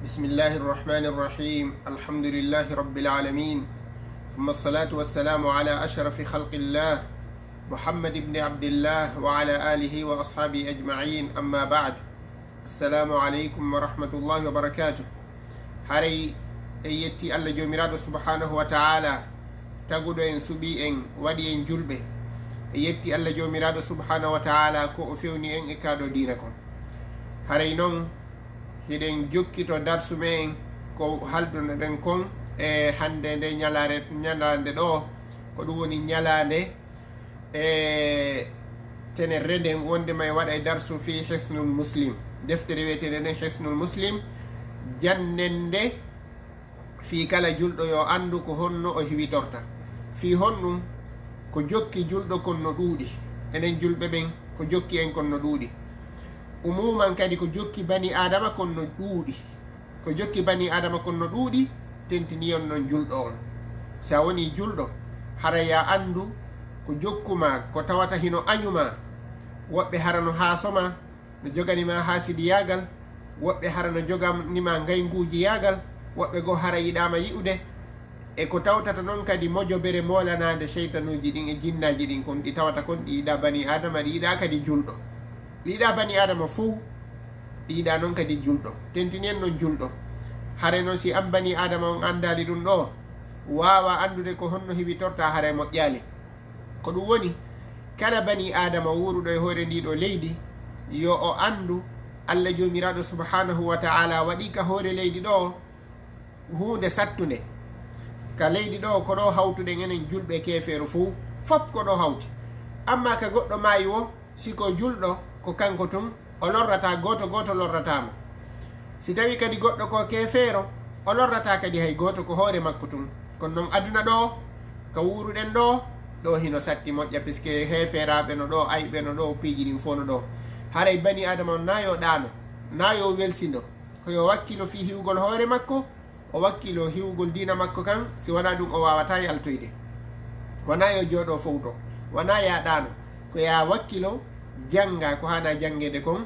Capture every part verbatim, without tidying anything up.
بسم الله الرحمن الرحيم. الحمد لله رب العالمين. ثم الصلاة والسلام على أشرف خلق الله محمد بن عبد الله وعلى آله وأصحابه أجمعين. أما بعد. السلام عليكم ورحمة الله وبركاته. Haray en yetti Allah Joomiraaɗo subhanahu wa ta'ala taguɗo en, suɓi en, waɗi en julɓe. En yetti Allah Joomiraaɗo subhanahu wa ta'ala ko o fewni en e kaa ɗoo diina kon. Haray non hiɗen jokkito darsu men ko haldunoɗen kon e hannde nde ñalaare, ñalaande ɗoo, ko ɗum woni ñalaande e tenere nden, wonde may waɗa e darsu fii Hisnul Muslim, deftere wiyeteende nden Hisnul Muslim, jannde nde fii kala julɗo yo anndu ko honno o hiwitorta. Fii honɗum? Ko jokki julɗo kon no ɗuuɗi. Enen julɓe ɓen, ko jokki en kon no ɗuuɗi. Umuman kadi ko jokki bani Aadama kon no ɗuuɗi. Ko jokki bani Aadama kon no ɗuuɗi, tentini on non julɗo on. Si a wonii julɗo, hara yo a anndu ko jokku maa, ko tawata hino añu maa. Woɓɓe hara no haaso maa, no jogani maa haasidiyaagal, woɓɓe hara no jogani maa ngaynguujiyaagal, woɓɓe goo hara yiɗaa ma yi'ude. E ko tawtata non kadi mojobere moolanaande seytanuuji ɗin e jinnaaji ɗin kon, ɗi tawata kon ɗi yiɗaa bani Aadama, ɗi yiɗaa kadi julɗo. Ɗi yiɗaa bani Aadama fow, ɗi yiɗaa non kadi julɗo. Tentini en non julɗo. Hare non si an bani Aadama on anndaali ɗum ɗoo, waawaa anndude ko honno hiwitorta, hare moƴƴaali. Ko ɗum woni, kala bani Aadama wuuruɗo e hoore ndii ɗoo leydi, yo o anndu Allah Joomiraaɗo subhanahu wa ta'ala waɗii ka hoore leydi ɗoo huunde sattunde. Ka leydi ɗoo, ko ɗoo hawtuɗen enen julɓe e keefeero fow, fof ko ɗoo hawti. Amma ka goɗɗo maayi woo, si ko julɗo, ko kanko tun, o lorrataa gooto, gooto lorrataa mo. Si tawii kadi goɗɗo ko keefeero, o lorrataa kadi hay gooto, ko hoore makko tun. Kono non aduna ɗoo, ka wuuruɗen ɗoo, ɗoo hino satti moƴƴa, puisque heeferaaɓe no ɗoo, ayɓe no ɗoo, piiji ɗin fow no ɗoo. Haray bani Aadama on naa yo ɗaano, naa yo welsindo, ko yo wakkilo fii hiwgol hoore makko, o wakkilo hiwgol diina makko kan, si wanaa ɗum o waawataa yaltoyde. Wanaa yo jooɗo fowto, wanaa yo a ɗaano, ko yo a wakkilo jannga ko haanaa janngeede kon,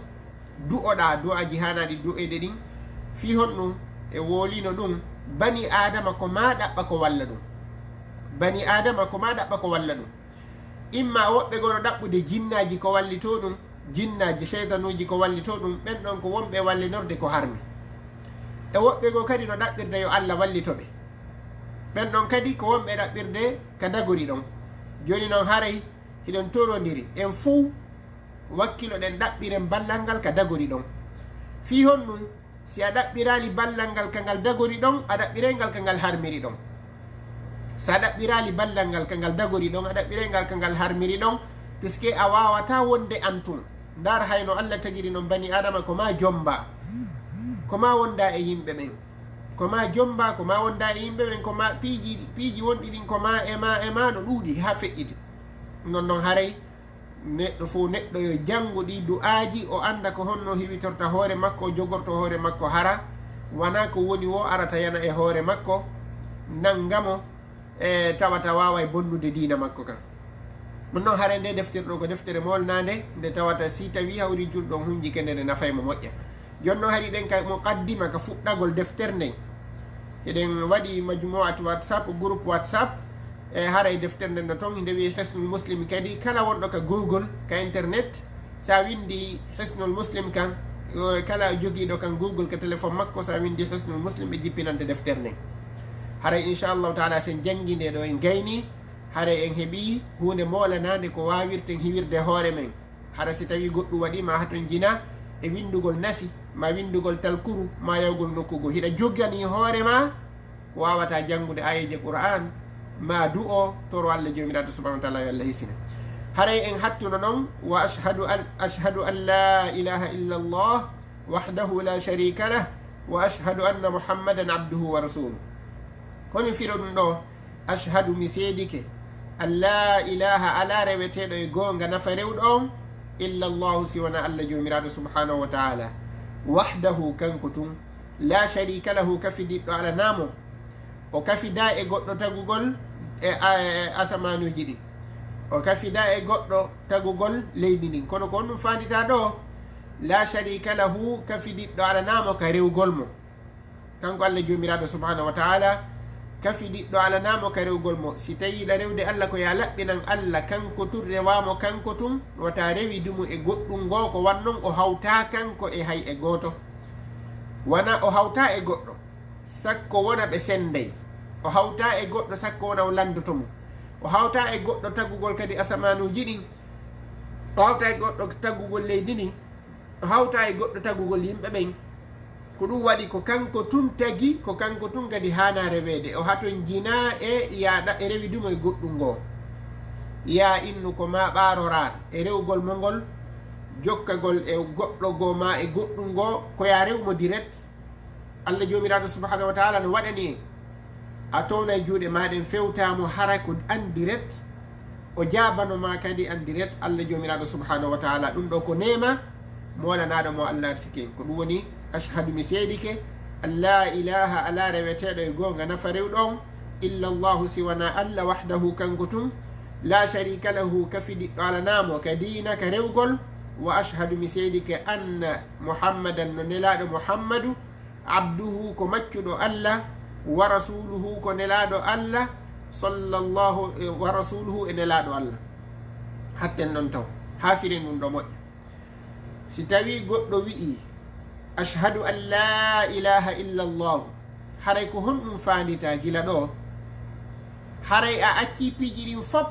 du'oɗaa du'aaji haanaaɗi du'eede ɗin. Fii honɗum? E woolino ɗum, bani Aadama ko maa ɗaɓɓa ko walla ɗum. Bani Aadama ko maa ɗaɓɓa ko walla ɗum. Imma woɓɓe goo no ɗaɓɓude jinnaaji ko wallitoo ɗum, jinnaaji seytanuuji ko wallitoo ɗum, ɓen ɗon ko wonɓe wallinorde ko harmi. E woɓɓe goo kadi no ɗaɓɓirde yo Allah wallito ɓe. Ɓen ɗon kadi ko wonɓe ɗaɓɓirde ka dagori ɗon. Jooni non haray hiɗen torondiri, en fow wakkiloɗen ɗaɓɓiren ballal ngal ka dagori ɗon. Fii honɗum? Si a ɗaɓɓiraali ballal ngal ka ngal dagori ɗon, a ɗaɓɓiray ngal ka ngal harmiri ɗon. Si a ɗaɓɓiraali ballal ngal ka ngal dagori ɗon, a ɗaɓɓiray ngal ka ngal harmiri ɗon, puisque a waawataa wonde an tun. Ndaar, hayno Allah tagiri non bani Aadama, ko maa jomba, ko maa wonda e yimɓe ɓen, ko maa jomba, ko maa wonda e yimɓe ɓen, ko maa piiji, piiji wonɗi ɗin ko maa e maa e maa no ɗuuɗi haa feƴƴiti. Non non haray neɗɗo fow neɗɗo yo janngu ɗii du'aaji, o annda ko honno hiwitorta hoore makko, o jogorto hoore makko, hara wanaa ko woni woo arata yana e hoore makko, nannga mo, e tawata waaway bonnude diina makko kan. Ɗum noon, haray nde deftere ɗoo ko deftere moolnaande, nde tawata si tawii hawri julɗo on hunjike nde, nde nafay mo moƴƴa. Jooni noon, hari ɗen ka muqaddima, ka fuɗɗagol deftere nden, eɗen waɗi majmu'at WhatsApp, groupe WhatsApp, e haray deftere nden no ton, nde wi'i Hisnul Muslim. Kadi kala wonɗo ka Google, ka internet, sa winndi Hisnul Muslim kan, yo kala jogiiɗo kan Google ka téléphone makko, sa winndi Hisnul Muslim, ɓe jippinante deftere nden. Haray, inchallahu taala, sen janngi nde ɗoo, en gayni, haray en heɓi huunde moolanaande ko waawirten hiwirde hoore men. Hara si tawii goɗɗum waɗii ma haton jina e winndugol nasi, ma winndugol talkuru, ma yawgol nokku goo, hiɗa joganii hoore ma ko waawataa janngude aayeeje Qur'aan, ma du'o, toro Allah Joomiraaɗo subhanahu wa taala yo Allah hisina. Haray en hattuno non, wa ashhadu an, ashhadu an la ilaha illa Allah wahdahu la sharika lah, wa ashhadu anna Muhammadan abduhu wa rasuluh. Kono firo ɗum ɗoo, ashhadu, mi seedike, an laa ilaaha, alaa reweteeɗo e goonga nafa rewɗo on, illa Allahu, si wonaa Allah Joomiraaɗo subhaanahu wa ta'aala, wahdahu, kanko tun, laa shariika lahu, kafidiɗɗo alanaa mo, o kafidaa e goɗɗo tagugol e a-, e asamaanuuji ɗin, o kafidaa e goɗɗo tagugol leydi ndin. Kono ko honɗum faanditaa ɗoo? Laa shariika lahu, kafidiɗɗo alanaa mo ka rewgol mo. Kanko Allah Joomiraaɗo subhaanahu wa ta'ala, kafidiɗɗo alanaamo ka rewgol mo. Si tawii hiɗa rewde Allah, ko yo a laɓɓinan Allah, kanko tun rewaa mo, kanko tun, wata rewidu mo e goɗɗun goo, ko wannon o hawtaa kanko e hay e gooto. Wona o hawtaa e goɗɗo, sakko wona ɓe senday. O hawtaa e goɗɗo, sakko wona o lanndoto mo. O hawtaa e goɗɗo tagugol kadi asamaanuuji ɗin. O hawtaa e goɗɗo tagugol leydi ndin. O hawtaa e goɗɗo tagugol yimɓe ɓen. Ko ɗun waɗi ko kanko tun tagi, ko kanko tun kadi haanaa reweede. O hatonjinaa e yaaɗa e rewidu mo e goɗɗun goo. Yaa innu ko maa ɓaaroraa e rewgol mo ngol, jokkagol e goɗɗo goo maa e goɗɗun goo, ko yo a rew mo direct. Allah Joomiraaɗo subhaanahu wa ta'ala no waɗani en. A townay juuɗe maa ɗen, fewtaa mo hara ko an direct. O jaabano maa kadi an direct, Allah Joomiraaɗo subhaanahu wa ta'ala. Ɗun ɗoo ko neema moolanaaɗo mo Allah arsiki en. Ko ɗun woni, ashhadu, mi seedike, an laa ilaaha, alaa reweteeɗo e goonga nafa rewɗo on, illa Allahu, si wanaa Allah, wahdahu, kanko tun, laa shariika lahu, kafidiɗɗo alanaa mo ka diina, ka rewgol, wa ashhadu, mi seedike, anna Muhammadan, no nelaaɗo Muhammadu, abduhu, ko maccuɗo Allah, wa rasuluhu, ko nelaaɗo Allah, sallallahu, e, wa rasuluhu, e nelaaɗo Allah. Hatten ɗon taw, haa firen ɗun ɗoo moƴƴa. Si tawii goɗɗo wi'ii, ashhadu an laa ilaaha illa Allah, haray ko honɗun faanditaa gila ɗoo? Haray a accii piiji ɗin fow,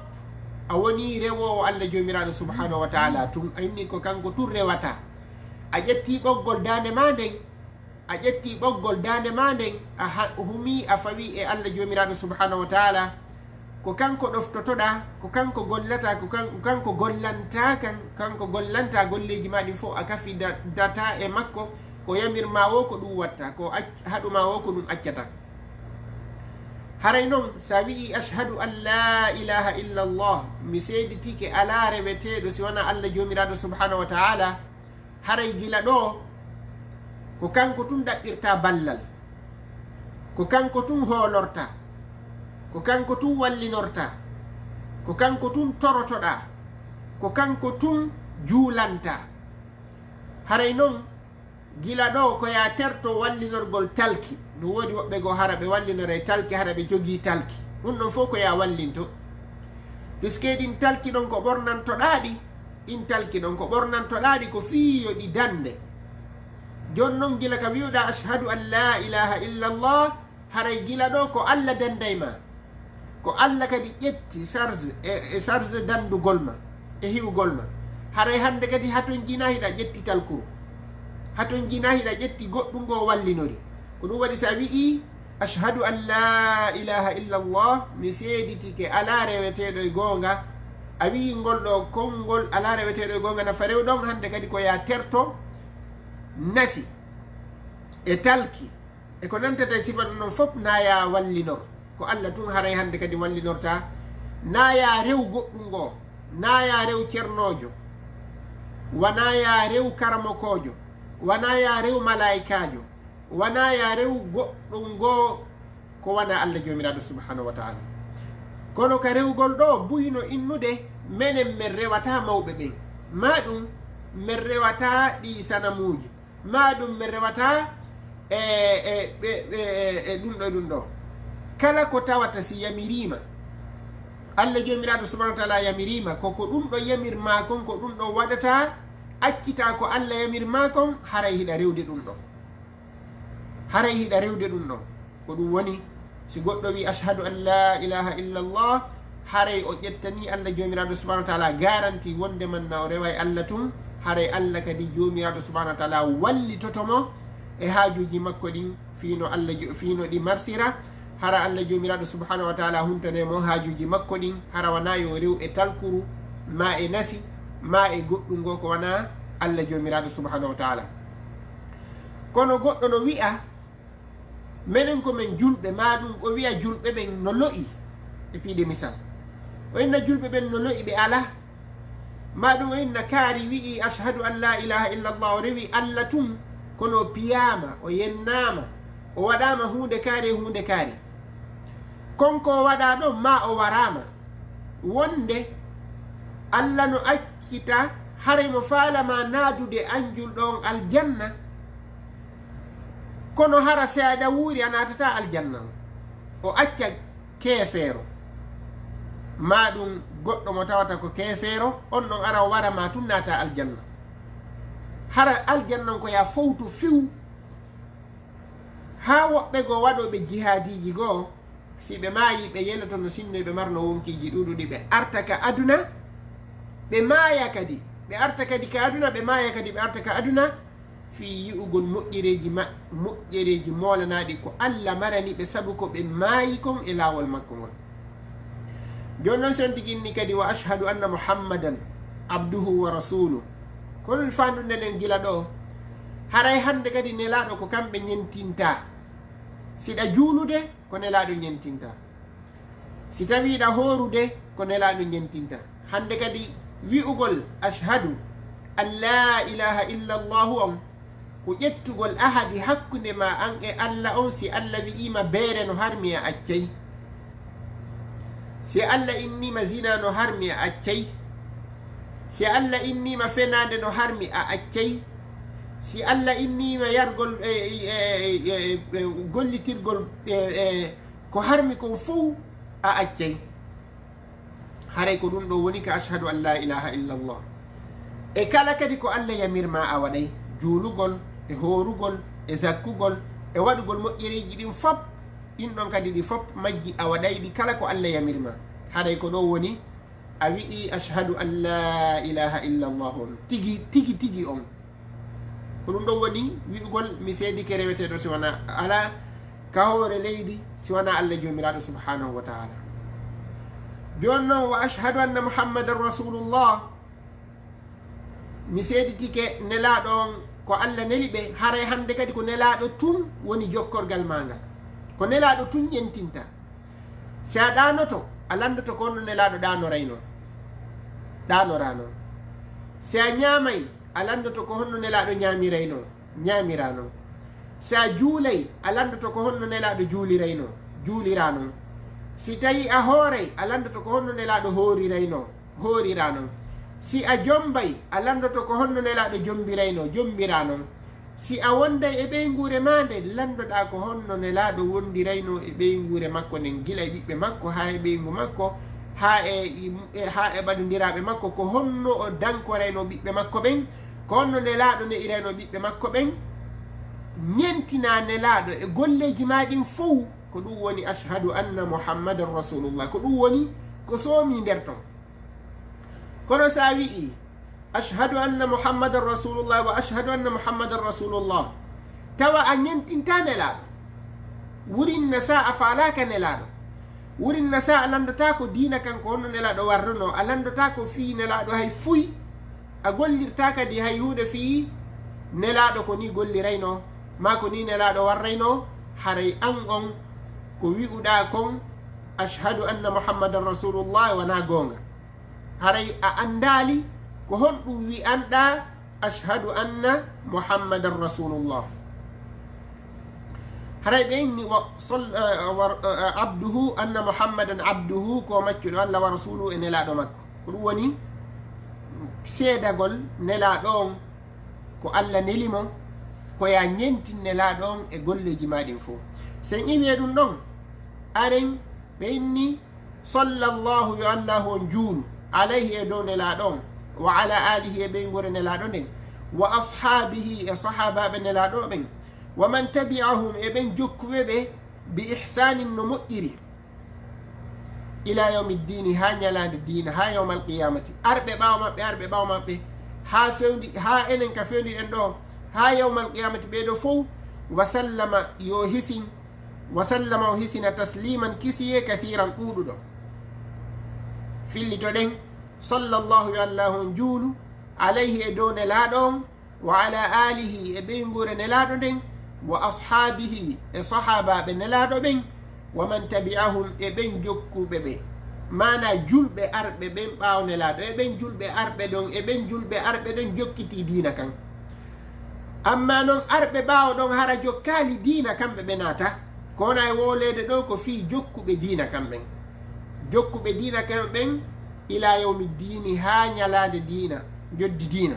a wonii rewoowo Allah Joomiraaɗo subhaanahu wa ta'ala tun, a inni ko kanko tun rewataa. A ƴettii ɓoggol daande maa nden, a ƴettii ɓoggol daande maa nden, a ha-, humii, a fawii e Allah Joomiraaɗo subhaanahu wa ta'ala. Ko kanko ɗoftotoɗaa, ko kanko gollataa, ko kan-, ko kanko gollantaa kan, kanko gollantaa golleeji maa ɗin fow, a kafidataa e makko, ko yamir maa woo ko ɗun watta, ko ac-, haɗu maa woo ko ɗun accata. Haray non, si a wi'ii, ashhadu an laa ilaaha illa Allah, mi seeditike alaa reweteeɗo si wanaa Allah Joomiraaɗo subhaanahu wa ta'ala, haray gila ɗoo, ko kanko tun ɗaɓɓirtaa ballal, ko kanko tun hoolortaa, ko kanko tun wallinortaa, ko kanko tun torotoɗaa, ko kanko tun juulantaa. Haray non, gila ɗoo ko yo a terto wallinorgol talki. No woodi woɓɓe goo hara ɓe wallinoray talki, hara ɓe jogii talki. Ɗun ɗon fow ko yo a wallinto. Puisque ɗin talki ɗon ko ɓornantoɗaa ɗi, ɗin talki ɗon ko ɓornantoɗaa ɗi ko fii yo ɗi dannde. Jooni non gila ka wi'uɗaa, ashhadu an laa ilaaha illa Allah, haray gila ɗoo ko Allah dannday maa. Ko Allah kadi ƴetti charge e, e charge danndugol ma, e hiwgol ma. Haray hannde kadi hatonjinaa hiɗa ƴetti talkuru. Hatonjinaa hiɗa ƴetti goɗɗun goo wallinori. Ko ɗun waɗi si a wi'ii, ashhadu an laa ilaaha illa Allah, mi seeditike alaa reweteeɗo e goonga. A wi'ii ngol ɗoo konngol alaa reweteeɗo e goonga nafa rewɗo on, hannde kadi ko yo a terto nasi e talki. E ko nantata e sifa ɗun ɗon fow, na yo a wallinor. Ko Allah tun haray hannde kadi wallinortaa. Na yo a rew goɗɗun goo. Na yo a rew cernoojo. Wona yo a rew karamokoojo. Wona yo a rew malaa'ikaajo. Wona yo a rew goɗɗun goo ko wanaa Allah Joomiraaɗo subhaanahu wa ta'ala. Kono ka rewgol ɗoo, buy no innude, menen men rewataa mawɓe ɓen. Maa ɗun, men rewataa ɗii sanamuuji. Maa ɗun men rewataa e, e, ɓe, ɓe, e, e ɗun ɗoo, ɗun ɗoo. Kala ko tawata si yamiriima, Allah Joomiraaɗo subhaanahu wa ta'ala yamiriima, ko, ko ɗun ɗoo yamir maa kon, ko ɗun ɗoo waɗataa, accitaa ko Allah yamir maa kon, haray hiɗa rewde ɗun ɗoo. Haray hiɗa rewde ɗun ɗon. Ko ɗun woni, si goɗɗo wi'i, ashhadu an laa ilaaha illa Allah, haray o ƴettanii Allah Joomiraaɗo subhaanahu wa ta'ala garanti wonde man na o reway Allah tun, haray Allah kadi Joomiraaɗo subhaanahu wa ta'ala wallitoto mo e haajuuji makko ɗin, fii no Allah jo-, fii no ɗi marsira, hara Allah Joomiraaɗo subhaanahu wa ta'ala huntanay mo haajuuji makko ɗin, hara wanaa yo rew e talkuru, maa e nasi, maa e goɗɗun goo ko wanaa Allah Joomiraaɗo subhaanahu wa ta'ala. Kono goɗɗo no wi'a, menen ko men julɓe, maa ɗun o wi'a julɓe ɓen no lo'i, e piide misal. O inna julɓe ɓen no lo'i, ɓe alaa. Maa ɗun o inna kaari wi'i, ashhadu an laa ilaaha illa Allah, o rewi Allah tun, kono o piyaama, o yennaama, o waɗaama huunde kaari e huunde kaari. Kon ko o waɗaa ɗon, maa o waraama. Wonde Allah no accita, haray mo faala maa naadude an julɗo on aljanna, Kono hara seeɗa wuuri a naatata aljanna, o acca keefeero, maa ɗum goɗɗo mo tawata ko keefeero, on ɗon ara o wara ma tun naata aljanna. Hara aljanna on ko ya fowtu fiw. Haa woɓɓe goo waɗooɓe jihaadiiji goo, si ɓe maayi, ɓe yeloto no sinno ɓe marno wonkiiji ɗuuɗuɗi, ɓe arta ka aduna, ɓe maaya kadi, ɓe arta kadi ka aduna, ɓe maaya kadi, ɓe arta ka aduna, fii yi'ugol moƴƴereeji ma-, moƴƴereeji moolanaaɗi ko Alla marani ɓe sabu ko ɓe maayi kon e laawol makko ngol. Jooni non, si on tigi inni kadi, "Wa ashhadu anna Muhammadan abduhu wa rasuluh." Ko ɗum faandude nden gila ɗoo. Haray hande kadi Nelaaɗo ko kamɓe ñentinta. Si ɗa juulude, ko Nelaaɗo ñentinta. Si tawii ɗa hoorude, ko Nelaaɗo ñentinta. Hande kadi wi'ugol, "Ashhadu an laa ilaaha illa Allahu" on, ko ƴettugol ahadi hakkunde ma an e Alla on, si Alla wi'iima beere no harmi a accay. Si Alla inniima zina no harmi a accay. Si Alla inniima fenaande no harmi a accay. Si Alla inniima yargol, e, e, e, e, e, gollitirgol, e, e, ko harmi kon fow a accay. Haray ko ɗum ɗoo woni ka ashhadu an laa ilaaha illa Allah. E kala kadi ko Alla yamirma a waɗay, juulugol, e hoorugol, e zakkugol, e waɗugol moƴƴereeji ɗin fop, ɗin ɗon kadi ɗi fop majji a waɗay ɗi kala ko Alla yamirma. Haray ko ɗoo woni a wi'i ashhadu an laa ilaaha illa Allah on. Tigi, tigi, tigi on. Ko ɗum ɗon woni wi'ugol, "Mi seedike reweteeɗo si wanaa, alaa ka hoore leydi si wanaa Alla Joomiraaɗo subhaanahu wa ta'ala." Jooni non, "Wa ashhadu anna Muhammadan rasulullah." Mi seeditike Nelaaɗo on ko Alla neli ɓe, haray hande kadi ko Nelaaɗo tun woni jokkorgal maa ngal. Ko Nelaaɗo tun ƴentinta. Si a ɗaanoto, a lanndoto ko honno Nelaaɗo ɗaanoraynoo, ɗaanoraano. Si a ñaamay, a lanndoto ko honno Nelaaɗo ñaamiraynoo, ñaamiraano. Si a juulay, a lanndoto ko honno Nelaaɗo juuliraynoo, juuliraano. Si tawii a hooray, a lanndoto ko honno Nelaaɗo hooriraynoo, hooriraano. Si a jombay, a lanndoto ko honno Nelaaɗo jombiraynoo, jombiraano. Si a wonday e ɓeynguure maa nde, lanndoɗaa ko honno Nelaaɗo wondiraynoo e ɓeynguure makko nden, gila e ɓiɓɓe makko, haa e ɓeyngu makko, haa e, e, haa e ɓadondiraaɓe makko, ko honno o dankoraynoo ɓiɓɓe makko ɓen, ko honno Nelaaɗo ne'iraynoo ɓiɓɓe makko ɓen. Ñentinaa Nelaaɗo e golleeji maa ɗin fow. Ko ɗum woni ashhadu anna Muhammadan rasulullah. Ko ɗum woni ko soomii nder ton. Kono si a wi'i, "Ashhadu anna Muhammadan rasulullah wa ashhadu anna Muhammadan rasulullah," tawa a ñentinta Nelaaɗo, wurin na sa a faalaaka Nelaaɗo, wurin na sa a lanndotaako diina kan ko honno Nelaaɗo warranoo, a lanndotaako fii Nelaaɗo hay fuy, a gollirtaa kadi hay huunde fii Nelaaɗo ko nii golliraynoo, maa ko nii Nelaaɗo warraynoo, haray an on ko wi'uɗaa kon, "Ashhadu anna Muhammadan rasulullah," wanaa goonga. Haray a anndaali ko honɗum wi'anɗaa, "Ashhadu anna Muhammadan rasulullah." Haray ɓe inni wa sal-, eh, wa, eh, abduhu, anna Muhammadan abduhu, ko maccuɗo Alla, wa rasuluhu, e Nelaaɗo makko. Ko ɗum woni seedagol Nelaaɗo on, ko Alla neli mo, ko ya ñentin Nelaaɗo on e golleeji maa ɗin fow. Sen iwi e ɗum ɗon, aren ɓe inni sallallahu, yo Allahu on juulu, alayhi, e dow Nelaaɗo on, wa ala alihi, e ɓeynguure Nelaaɗo nden, wa ashaabihi, e sahaabaaɓe Nelaaɗo ɓen, wa man tabi'ahum, e ɓen jokkuɓe ɓe, bi ihsanin, no moƴƴiri, ila yawmi ddiini, haa ñalaande diina, haa yawmal qiyamati, arɓe ɓaawo maɓɓe, arɓe ɓaawo maɓɓe, haa fewndi, haa enen ka fewndiɗen ɗo, haa yawmal qiyamati, ɓee ɗo fow, wa sallama, yo hisin, wa sallama, o hisina, tasliman, kisiyee, kathiran, ɗuuɗuɗo. Fillitoɗen, sallallahu, yo Allahu on juulu, alayhi, e dow Nelaaɗo on, wa ala alihi, e ɓeynguure Nelaaɗo nden, wa ashaabihi, e sahaabaaɓe Nelaaɗo ɓen, wa man tabi'ahum, e ɓen jokkuɓe ɓe. Maanaa julɓe arɓe ɓen ɓaawo Nelaaɗo, e ɓen julɓe arɓe ɗon, e ɓen julɓe arɓe ɗon jokkitii diina kan. Ammaa non arɓe ɓaawo ɗon hara jokkaali diina kamɓe ɓe naata. Ko wona e wooleede ɗo ko fii jokkuɓe diina kamɓen. Jokkuɓe diina kamɓen ila yawmi diini, haa ñalaande diina, joddi diina.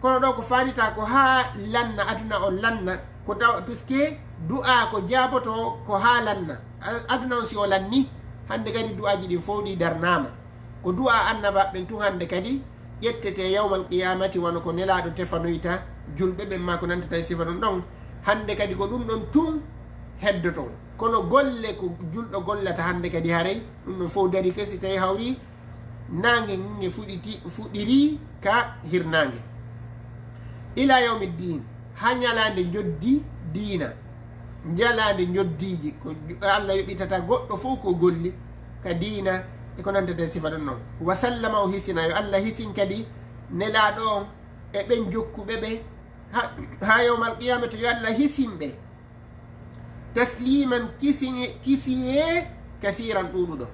Kono ɗo ko faanitaa ko haa lanna, aduna on lanna, Ko taw, puisque du'a ko jaaboto ko haa lanna. A-, aduna on si o lanni, hannde kadi du'aaji ɗin fow ɗi darnaama. Ko du'a annabaaɓe ɓen tun hannde kadi ƴettete yawmal qiyamati, wano ko Nelaaɗo tefanoyta julɓe ɓen, maa ko nantata e sifa ɗon ɗon. Hannde kadi ko ɗum ɗon tun heddoto. Kono golle ko julɗo gollata hannde kadi haray, ɗum ɗon fow dari kesi tawi hawri naange nge fuɗiti-, fuɗiri ka hirnaange. Ila yawmi ddin, haa ñalaande njoddi diina, ñalaande njoddiiji, ko ju-, Allah yoɓitata goɗɗo fow ko golli ka diina e ko nantata e sifa ɗon ɗon. Wa sallama, o hisina, yo Allah hisin kadi Nelaaɗo on e ɓen jokkuɓe ɓe ha, ha yawmal qiyamati, yo Allah hisin ɓe. Tasliman, kisi-, kisiyee, kathiran, ɗuuɗuɗo.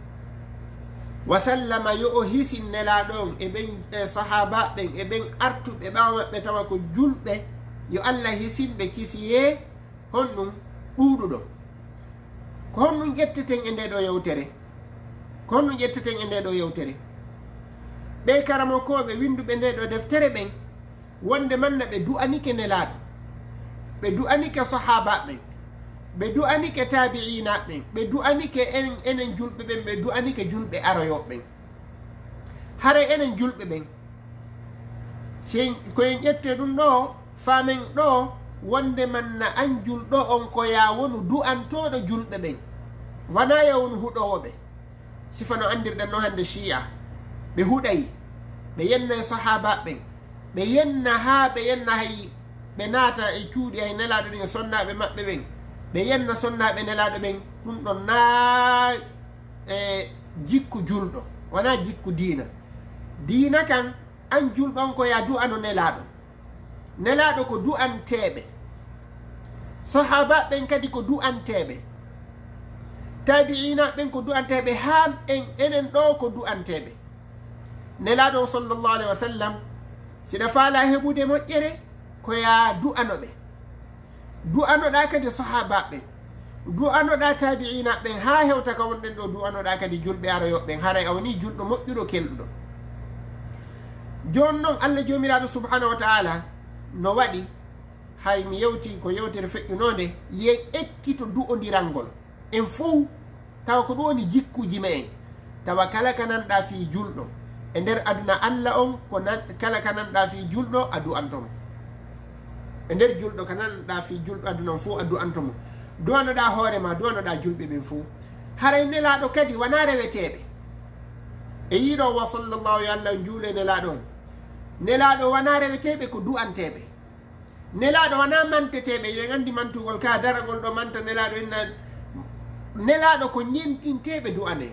Wa sallama, yo o hisin Nelaaɗo on e ɓen, e sahaaba ɓen, e ɓen artuɓe ɓaawo maɓɓe tawa ko julɓe, yo Allah hisin ɓe kisiyee, honɗum, ɗuuɗuɗo. Ko honɗum ƴetteten e ndee ɗoo yewtere? Ko honɗum ƴetteten e ndee ɗoo yewtere? Ɓee karamokooɓe winnduɓe ndee ɗoo deftere ɓen, wonde manna ɓe du'anike Nelaaɗo, ɓe du'anike sahaabaaɓe ɓen, ɓe du'anike taabi'iinaaɓe ɓen, ɓe du'anike en, enen julɓe ɓen, ɓe du'anike julɓe aroyooɓe ɓen. Haray enen julɓe ɓen, si en, ko en ƴette ɗum ɗoo, faamen ɗoo, wonde manna an julɗo on ko yaa wonu du'antooɗo julɓe ɓen, wanaa yaa wonu huɗoowo ɓe. Sifa no anndirɗen non hannde Shi'a, ɓe huɗay, ɓe yenna e sahaabaaɓe ɓen, ɓe yenna haa ɓe yenna hay ɓe naata e cuuɗi hay Nelaaɗo ɗin e sonnaaɓe maɓɓe ɓen, ɓe yenna sonnaaɓe Nelaaɗo ɓen, ɗum ɗon naa, e, jikku julɗo, wanaa jikku diina. Diina kan, an julɗo on ko yaa du'ano Nelaaɗo. Nelaaɗo ko du'anteeɓe. Sahaabaaɓe ɓen kadi ko du'anteeɓe. Taabi'iinaaɓe ɓen ko du'anteeɓe, haa en, enen ɗoo ko du'anteeɓe. Nelaaɗo on sallallahu alayhi wa sallam, si ɗa faalaa heɓude moƴƴere, ko yaa du'ano ɓe. Du'anoɗaa kadi sahaabaaɓe ɓen. Du'anoɗaa taabi'iinaaɓe ɓen, haa hewta ka wonɗen ɗoo, du'anoɗaa kadi julɓe aroyooɓe ɓen, haray a wonii julɗo moƴƴuɗo kelɗuɗo. Jooni non, Allah Joomiraaɗo subhaanahu wa ta'aala no waɗi, hay mi yewti ko yewtere feƴƴunoonde, yo en ekkito du'ondirangol. En fow, tawa ko ɗum woni jikkuuji me'en. Tawa kala ka nanɗaa fii julɗo e nder aduna Allah on, ko nan-, kala ka nanɗaa fii julɗo, a du'anto mo. E nder julɗo, ka nanɗaa fii julɗo aduna on fow, a du'anto mo. Du'anoɗaa hoore maa, du'anoɗaa julɓe ɓen fow. Haray Nelaaɗo kadi wanaa reweteeɓe. E yiɗo wa sallallahu, yo Allah juule Nelaaɗo on. Nelaaɗo wanaa reweteeɓe, ko du'anteeɓe. Nelaaɗo wanaa manteteeɓe, eɗen anndi mantugol ka daragol ɗo manta Nelaaɗo inna, Nelaaɗo ko ñentinteeɓe du'anee.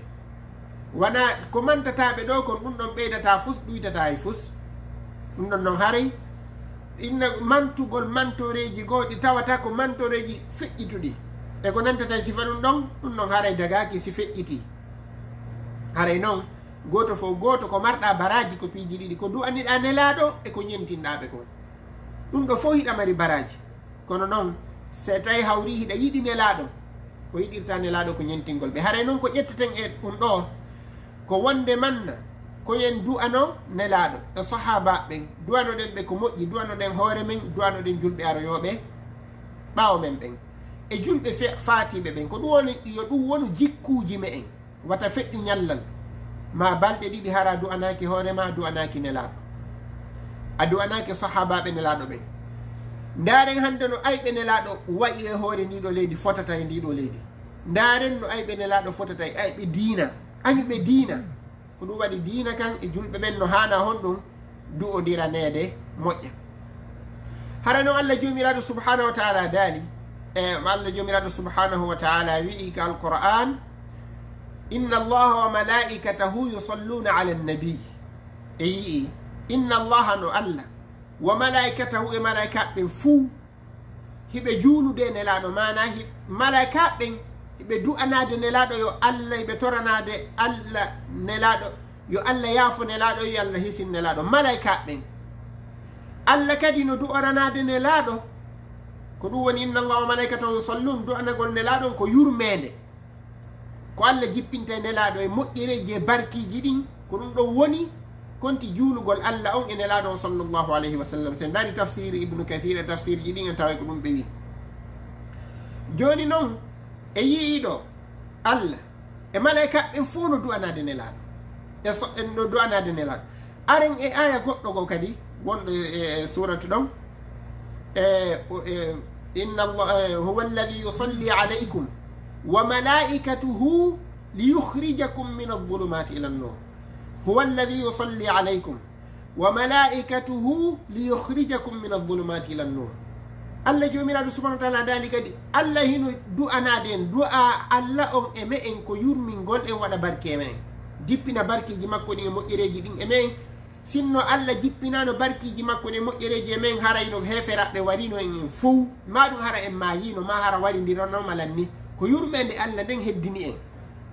Wanaa ko mantataaɓe ɗo kon, ɗum ɗon ɓeydataa fus, ɗuytataa e fus. Ɗum ɗon non haray inna mantugol mantoreeji goo ɗi tawata ko mantoreeji feƴƴituɗi. E ko nantata e sifa ɗum ɗon, ɗum ɗon haray dagaaki si feƴƴitii. Haray non, gooto fof gooto ko marɗaa baraaji ko piiji ɗiɗi, ko du'aniɗaa Nelaaɗo e ko ñentinɗaa ɓe kon. Ɗum ɗo fof hiɗa mari baraaji. Kono noon, so tawi hawri hiɗa yiɗi Nelaaɗo, ko yiɗirta Nelaaɗo ko ñentingol ɓe. Haray noon ko ƴetteten e ɗum ɗo, ko wonde manna, ko en du'ano Nelaaɗo, e sahaabaaɓe ɓen, du'anoɗen ɓe ko moƴƴi, du'anoɗen hoore men, du'anoɗen julɓe aroyooɓe ɓaawo men ɓen, e julɓe fe-, faatiiɓe ɓen. Ko ɗum woni, yo ɗum wonu jikkuuji me'en. Wata feƴƴu ñallal, ma balɗe ɗiɗi hara a du'anaaki hoore ma, a du'anaaki Nelaaɗo. A du'anaaki sahaabaaɓe Nelaaɗo ɓen. Ndaaren hannde no ayɓe Nelaaɗo wa'i e hoore ndii ɗo leydi, fotata e ndii ɗo leydi. Ndaaren no ayɓe Nelaaɗo fotata e ayɓe diina, añuɓe diina. Ko ɗum waɗi diina kan e julɓe ɓen no haana honɗum du'ondiraneede moƴƴa. Hara no Allah Joomiraaɗo subhaanahu wa ta'ala daali, e Allah Joomiraaɗo subhaanahu wa ta'ala wi'i ka Alqur'aan, "Inna Allaha wa malaa'ikatahu yusalluna ala nabi." E yi'i, "Inna Allaha", no Allah, "wa malaa'ikatahu", e malaa'ikaaɓe ɓen fuu, hiɓe juulude e Nelaaɗo, maanaa hi-, malaa'ikaaɓe ɓen hiɓe du'anaade Nelaaɗo yo Allah, hiɓe toranaade Allah Nelaaɗo, yo Allah yaafo Nelaaɗo, yo Allah hisin Nelaaɗo. Malaa'ikaaɓe ɓen, Allah kadi no du'oranaade Nelaaɗo. Ko ɗum woni, "Inna Allaha wa malaa'ikatahu yusallun", du'anagol Nelaaɗo on ko yurmeende. Ko Allah jippinta e Nelaaɗo e moƴƴereeji e barkiiji ɗin, ko ɗum ɗon woni konti juulugol Allah on e Nelaaɗo on sallallahu alayhi wa sallam. Si en ndaari tafsiir Ibnu Kasiir e tafsiirji ɗin, en taway ko ɗum ɓe wi. Jooni noon, e yi'iiɗo Allah e malaykaaɓe ɓen fof no du'anaade Nelaaɗo. E so, en no du'anaade Nelaaɗo. Aren e aaya goɗɗo goo kadi, wonɗo e, e suuratu ɗon. E, o, e, inna Allah, e, huwa alladhi yusalli alaykum wa malaikatuhu liyukhrijakum min adh-dhulumati ila an-nur. Huwa alladhi yusalli alaykum wa malaikatuhu liyukhrijakum min adh-dhulumati ila an-nur. Allah Joomiraaɗo subhanahu wa ta'ala daali kadi, Allah hino du'anaade en, du'a Allah on e me'en ko yurmingol en, waɗa barke e me'en, jippina barkiiji makko ɗin e moƴƴereeji ɗin e me'en. Sinno Allah jippinaano barkiiji makko ɗin e moƴƴereeji e me'en, haray no heeferaaɓe warino en, en fow, maa ɗum hara en maayiino, maa hara warindirano malan ni. Ko yurmeende Allah nden heddini en.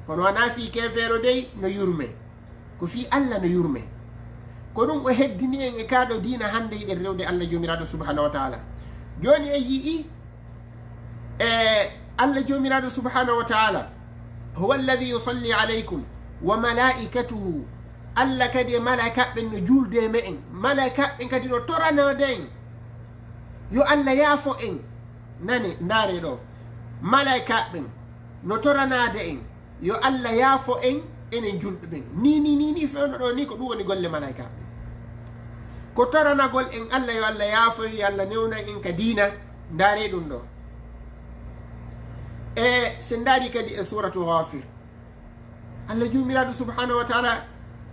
Kono wanaa fii keefeero dey no yurme. Ko fii Allah no yurme. Ko ɗum o heddini en e kaa ɗoo diina hannde hiɗen rewde Allah Joomiraaɗo subhanahu wa ta'ala. Jooni en yi'i e Allah Joomiraaɗo subhanahu wa ta'ala, huwa alladhi yusalli alaykum wa malaikatuhu. Allah kadi e malaykaaɓe ɓen no juulde e me'en. Malaykaaɓe ɓen kadi no toranaade en. Yo Allah yaafo en. Nane, ndaare ɗoo. Malaykaaɓe ɓen no toranaade en. Yo Allah yaafo en, enen julɓe ɓen. Ni, ni, ni, ni fewndo ɗoo ni, ko ɗum woni golle malaykaaɓe ɓen. Ko toranagol en Allah, yo Allah yaafo en, yo Allah newnan en ka diina. Ndaare ɗum ɗoo. E, si en ndaari kadi e suuratu Ghafir. Allah Joomiraaɗo subhanahu wa ta'ala,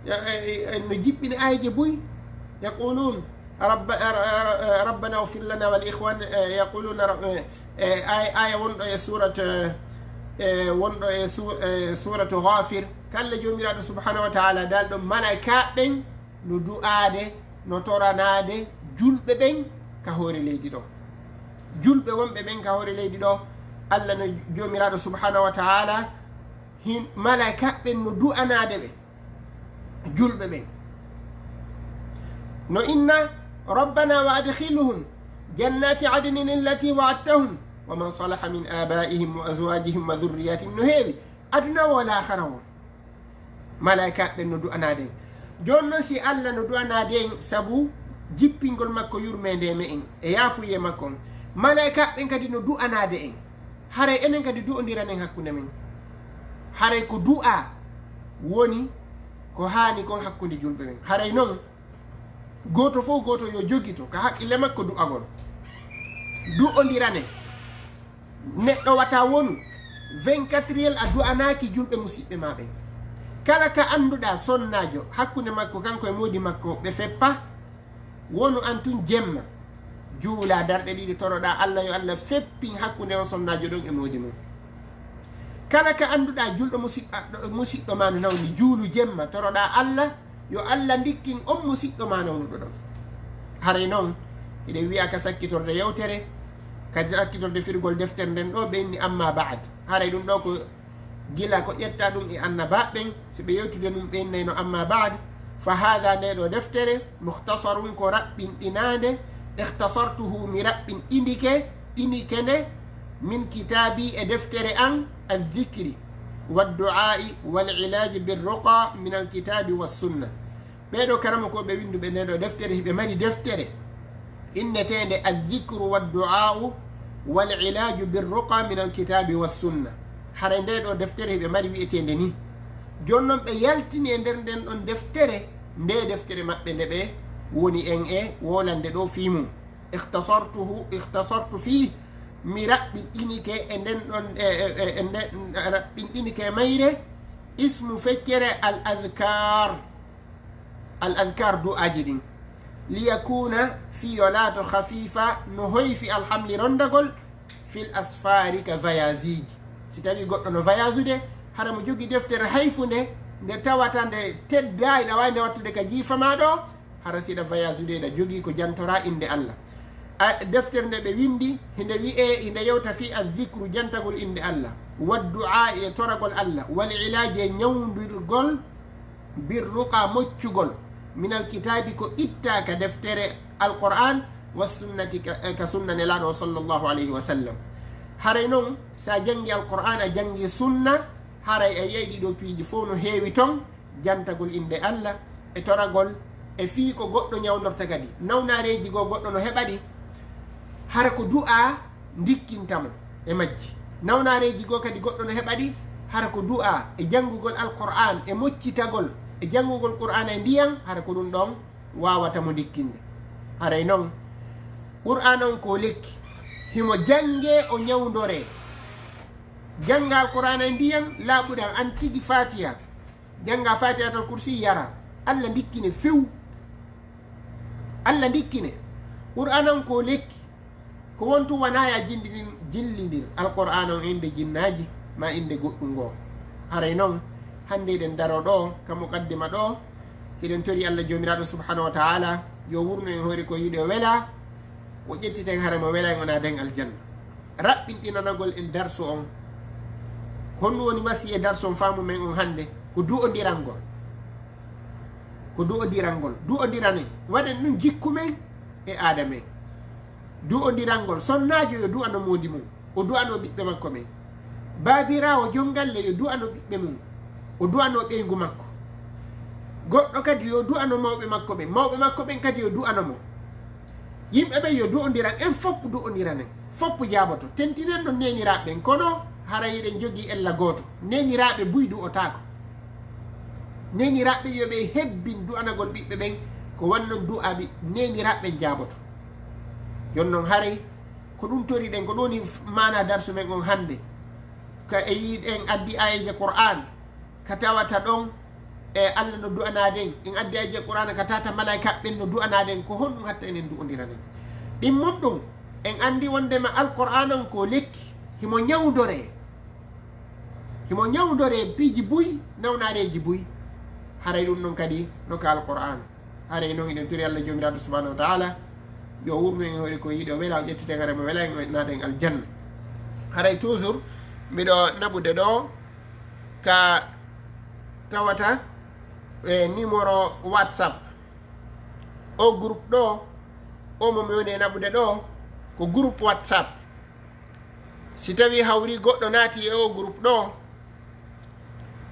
e, e, e, no jippini aayeeje buy. Yaqulun, Rabba-, e, e, e, Rabbana ighfir lana wa li ikhwan-, e, yaquluna Rab-, e, e, aaya, aaya wonɗo e suurat, e, e, wonɗo e su-, e, suuratu Ghafir. Ko Allah Joomiraaɗo subhanahu wa ta'ala daalɗo malaykaaɓe ɓen no du'aade, no toranaade julɓe ɓen ka hoore leydi ɗoo. Julɓe wonɓe ɓen ka hoore leydi ɗoo, Allah no Joomiraaɗo subhanahu wa ta'ala hin-, malaykaaɓe ɓen no du'anaade ɓe, julɓe ɓen. No inna, Rabbana wa adkhilhum jannati adnin allati wa'adtahum wa man salaha min abaihim wa azwajihim wa dhurriyatihim. No heewi. Aduna woo, laakhara woo. Malaykaaɓe ɓen no du'anaade en. Jooni non, si Allah no du'anaade en sabu jippingol makko yurmeende e me'en e yaafuyee makko on, malaykaaɓe ɓen kadi no du'anaade en. Haray enen kadi du'ondiranen hakkunde men. Haray ko du'a woni ko haani kon hakkunde julɓe ɓen. Haray non, gooto fow gooto yo jogito ka haqqille makko du'agol. Du'ondiranen. Neɗɗo wata wonu vingt-quatre heures a du'anaaki julɓe musiɓɓe maa ɓen. Kala ka annduɗaa sonnaajo hakkunde makko kanko e moodi makko ɓe feppa, wonu an tun jemma, juulaa darɗe ɗiɗi, toroɗaa Allah yo Allah feppin hakkunde on sonnaajo ɗon e moodi mum. Kala ka annduɗaa julɗo musiɗɗo, musiɗɗo maa no nawni, juulu jemma, toroɗaa Allah yo Allah ndikkin on musiɗɗo maa nawnuɗo ɗon. Haray non, hiɗen wi'a ka sakkitorde yewtere, ka sakkitorde firgol deftere nden ɗoo, ɓe inni amma ba'd. Haray ɗum ɗoo ko gila ko ƴetta ɗum e annabaaɓe ɓen, si ɓe yewtude ɗum, ɓe innayno amma ba'd. Fa haadha, nde ɗoo deftere, mukhtasarun, ko raɓɓinɗinaande, ikhtasartuhu, mi raɓɓinɗinike, ɗinike nde, min kitaabi, e deftere an, adh-dhikri wad-du'aa'i wal-ilaaji bir-ruqa min al-kitaabi was-sunna. Ɓee ɗoo karamokooɓe winnduɓe ndee ɗoo deftere, hiɓe mari deftere inneteende Adh-dhikru wad-du'aa'u wal-ilaaju bir-ruqa min al-kitaabi was-sunna. Hara ndee ɗoo deftere hiɓe mari wi'eteende nii. Jooni non ɓe yaltini e nder nden ɗon deftere, ndee deftere maɓɓe nde ɓe woni en e wolande ɗoo fii mum. Ikhtasartuhu, ikhtasartu fii, mi raɓɓinɗinike e nden ɗon, e, e, e, e nden, raɓɓinɗinike e mayre, ismu, feccere, al-adhkaar. Al-adhkaar, du'aaji ɗin. Liyakuuna, fii yo laato, khafiifa, no hoyfi, alhamli, ronndagol, fil asfaari, ka voyage-iji. Si tawii goɗɗo no voyage-ude, hara mo jogii deftere hayfunde, nde tawata nde teddaay, ɗa waawi nde wattude ka jiifa maa ɗoo, hara si ɗa voyage-ude, ɗa jogii ko jantoraa innde Allah. A, deftere nde ɓe winndi, hinde wi'ee, hinde yewta fii adh-dhikru, jantagol innde Allah, wad-du'aa, e toragol Allah, wal-ilaaji, e ñawndirgol, bir-ruqa, moccugol, minal kitaabi, ko ittaa ka deftere Alqur'aan, was-sunnati, ka, ka sunna Nelaaɗo o, sallallahu alayhi wa sallam. Haray non, si a janngi Alqur'aan, a janngi sunna, haray a yi'ay ɗii ɗoo piiji fow no heewi ton, jantagol innde Allah, e toragol, e fii ko goɗɗo ñawndorta kadi. Nawnaareeji goo goɗɗo no heɓa ɗi, hara ko du'aa ndikkinta mo. e majji. Nawnareeji goo kadi goɗɗo no heɓa ɗi, hara ko du'a e janngugol Alqur'aan e moccitagol e janngugol Qur'aana e ndiyan, hara ko ɗum ɗon waawata mo ndikkinde. Haray non, Qur'aana on ko lekki, himo janngee o ñawndoree. Jannga Alqur'aana e ndiyan laaɓuɗan, an tigi Faatiha. Jannga Faatihatal Kursi yara. Alla ndikkine few. Alla ndikkine. Qur'aana on ko lekki. Ko wontu wanaa ya jindidin-, jillindir Alqur'aana on innde jinnaaji, maa innde goɗɗum ngoo. Haray non, hannde eɗen daroo ɗoo, ka muqaddima ɗoo, hiɗen tori Alla Joomiraaɗo Subhaanahu wa Ta'aala, yo wurnu en hoore ko yiɗi o wela, o ƴettiten hara mo wela en, o naada en aljanna. Raɓɓinɗinanagol en darsu on. Ko honɗum woni masi e darsu on, faamu men on hannde? Ko du'ondirangol. Ko du'ondirangol. Du'ondiranen. Waɗen ɗum jikku men e aada men. Du'ondirangol. Sonnaajo yo du'ano moodi mum. O du'ano ɓiɓɓe makko ɓen. Baabiraawo jongalle yo du'ano ɓiɓɓe mum. O du'ano ɓeyngu makko. Goɗɗo kadi yo du'ano mawɓe makko ɓen. Mawɓe makko ɓen kadi yo du'ano mo. Yimɓe ɓen yo du'ondiran. En fof du'ondiranen. Fof jaaboto. Tentinen non neeniraaɓe ɓen. Kono hara eɗen jogii ella gooto. Neeniraaɓe buy du'otaako. Neeniraaɓe yo ɓe hebbin du'anagol ɓiɓɓe ɓen. Ko wannon du'aaɓe neeniraaɓe ɓen jaaboto. Jon non haray ko ɗum toriɗen, ko ɗum woni f-, maana darsu men on hannde. Ka e yiɗen addi aayeeje Qur'aan, ka tawata ɗon, e Alla no du'anaaden, en addi aayeeje Qur'aana, ka tawata malaa'ika ɓen no du'anaaden, ko honɗum hatta enen du'ondiranen? Ɗimmun ɗum, en anndi wonndema Alqur'aana on ko lekki, himo ñawndoree. Himo ñawndoree piiji buy, nawnareeji buy. Haray ɗum ɗon kadi no ka Alqur'aana. Haray non eɗen tori Alla Joomiraaɗo Subhaanahu wa Ta'aala, yo wurnu en hoore ko yiɗi o wela, o ƴettiten hara mo wela en, o naada en aljanna. Haray toujours mbiɗo naɓude ɗoo ka tawata e numéro WhatsApp. O groupe ɗoo, o mo mi woni e naɓude ɗoo, ko groupe WhatsApp. Si tawi hawri goɗɗo naati e o groupe ɗoo,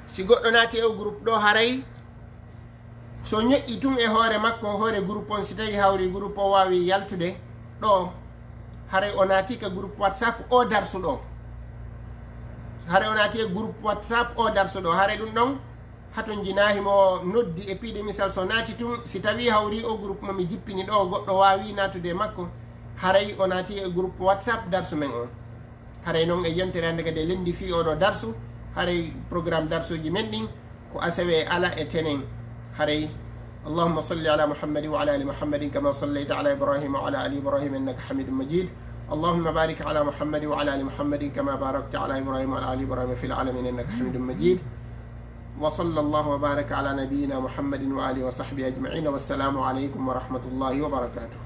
si goɗɗo naati e o groupe ɗoo, haray so ñoƴƴi tun e hoore makko, hoore groupe on, si tawi hawri groupe o waawi yaltude ɗoo, haray o naati ka groupe WhatsApp o darsu ɗoo. Haray o naati e groupe WhatsApp o darsu ɗoo. Haray ɗum ɗon, haton jinaa himo noddi e piide misal, so naati tun, si tawi hawri o groupe mo mi jippini ɗoo, goɗɗo waawi naatude e makko, haray o naati e groupe WhatsApp darsu men on. Haray non e yontere hannde kadi e lenndi fii oo ɗoo darsu, haray programme darsuuji men ɗin ko asewe, ala e tenen. Haray, اللهم صل على محمد وعلى آل محمد كما صليت على إبراهيم وعلى آل إبراهيم إنك حميد مجيد. اللهم بارك على محمد وعلى آل محمد كما باركت على إبراهيم وعلى آل إبراهيم في العالمين إنك حميد مجيد. وصلى الله وبارك على نبينا محمد وآله وصحبه أجمعين. والسلام عليكم ورحمة الله وبركاته.